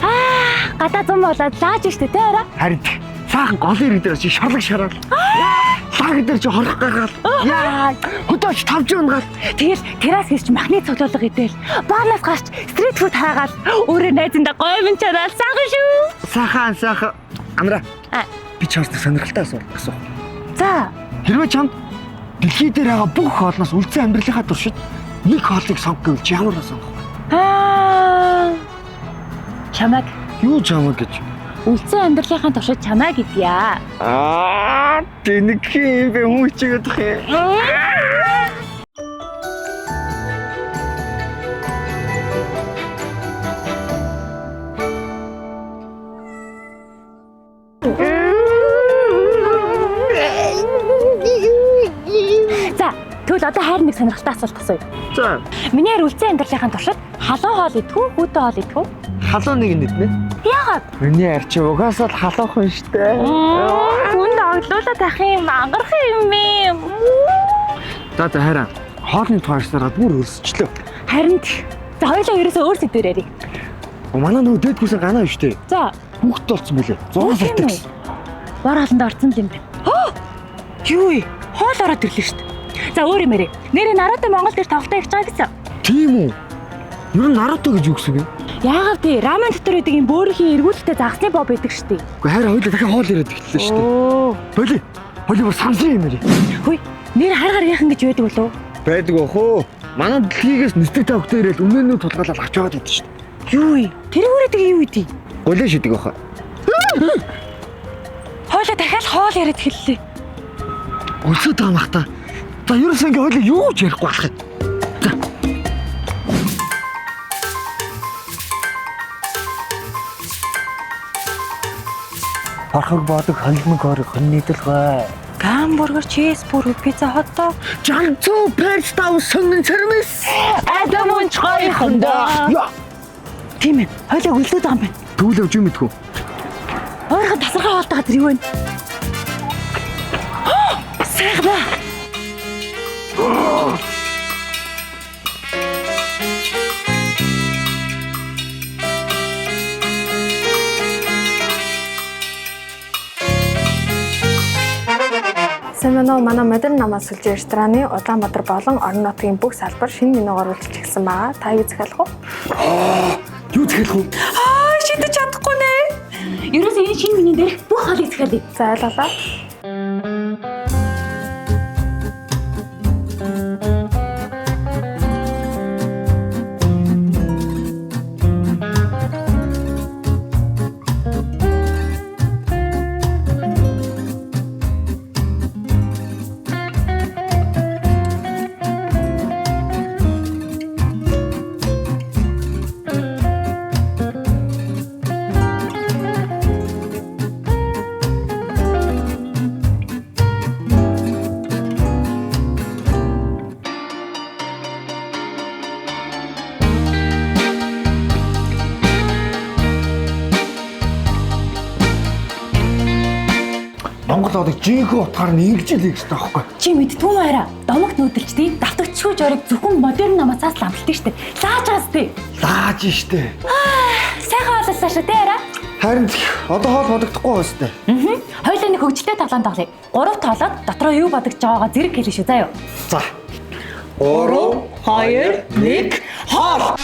Аа, гадаа зам болоод лааж штэ тэ арай. Харин сайхан голын ирэг дээр чи шарлаг шараал. Лаг дээр чи хорох гаргаал. Яа, хөдөөч тавж унгаал. Тэгэл террас гэрч махны цоглуулга идэл. Баанаас гарч стрит фуд хайгаал. Өөрөө найзандаа гоймон чараал сайхан шүү. Сайхан сайхан. Амра. А. Би чамд сонирхолтой асуулт асуух. За, Хэрвээ чамд дэлхий дээр байгаа бүх хоолноос үлдсэн амьдралынхаа туршид нэг хоолыг сонгох гэвэл чи ямар хоол сонгох вэ? Аа. Чамайг Юу чамаг гэж? үлдсэн амьдралынхаа туршид чамайг идье. Аа, тэнэг юм бэ хүн чигээд ах юм. За, тэгвэл одоо хайр нэг сонирхолтой асуулт асууя. За, Миний хайр үлдсэн амьдралынхаа туршид халуун хоол идэх үү, хүйтэн хоол идэх үү? халуун нэг нэгнэ. Яагаад? Миний хайр чи угаасаа л халуухан штэ. Хүнд оглуулаад ах юм, ангарах юм юм. За за хайраа. Хоолны тухай ярьсараа бүр өрсчлөө. Харин за хоёлаа ерөөсөө өөр сэдвээр ярив. Манай нөгөө дээд курсын ганаа юу штэ. За, Хүүхэд болсон мөлий. 6 сартай гэсэн. Бор хоолнд орсон юм байна. Хөө! Юу вэ? Хоол ороод ирлээ шүү дээ. За өөр юм ярив. Нэрээ Наруто Монгол дээр тоглолтоо хийж байгаа гэсэн. Тийм үү? Ер нь Наруто гэж юу гэсэн юм? Яагаад тий? Рамен дотор байдаг юм бөөрхийн эргүүлэлтэй загасны боб байдаг шүү дээ. Гэхдээ хайраа хоёлаа дахин хоол яриад эхэллээ штэ. Оо. Боли. Боли бүр самсан юм ярив. Хүй, нэр хар гаргийнхан гэж байдаг болов уу? Байдаг өх үү? Манай дэлхийгээс нисдэг та хөтөө ирээл өмнө нь тулгаалал авч яваад байдаг штэ. Юу вэ? Тэр хүрээ тэгээ юу гэдэг? Голын шидэг баха. Хойлоо дахиад хоол яриад эхэллээ. Өлсөд байгаа мах та. За ерөөсөө ингээ хоёлаа юу ч ярихгүй болох юм. За. Хорхог бодог холимог хорог хоньдолгой. Гамбургер, чизбургер, пицца, хот-дог. Жанцуу перц тав сонин цэрмэс. Адам унч гоё хондоо. Яа. Тийм ээ. Хойлоо өлсөд байгаа юм байна. Тэгвэл явж юм мэдхүү. Ойрхон тасархай хоолтой газар юу вэ? Сайхнаа. Сайн байна уу? Манай Модерн намаа сүлжээ рестораны Улаанбаатар болон орон нутгийн бүх салбар шинэ менюгаар үйлчилж эхэлсэн байгаа. Та юу захиалах вэ? Юу захиалах вэ? Аа, шидэж чадахгүй нэ. Ерөөсөө энэ шинэ меню дээрх бүх хоолыг захиалъя. За ойлголоо. Монгол одыг жинхэнэ утгаар нь ингэж л хийх хэрэгтэй байхгүй. Чи мэдтгүй юм арай. Домогт нүүдэлч тий давтагчгүй жорыг зөвхөн модерн намаасаас л амталдаг штэ. Лааж байгаас тий. Лааж штэ. Сайхан хооллоо шүү тий арай. Харин одоо хоол бодогдохгүй байгаа штэ. Аа. Хоёлаа нэг хөгжилтэй тоглоом тоглоё. Гурав тоолоод дотроо юу бодогдож байгаагаа зэрэг хэлнэ шүү заа юу. За. 3 2 1 хоол.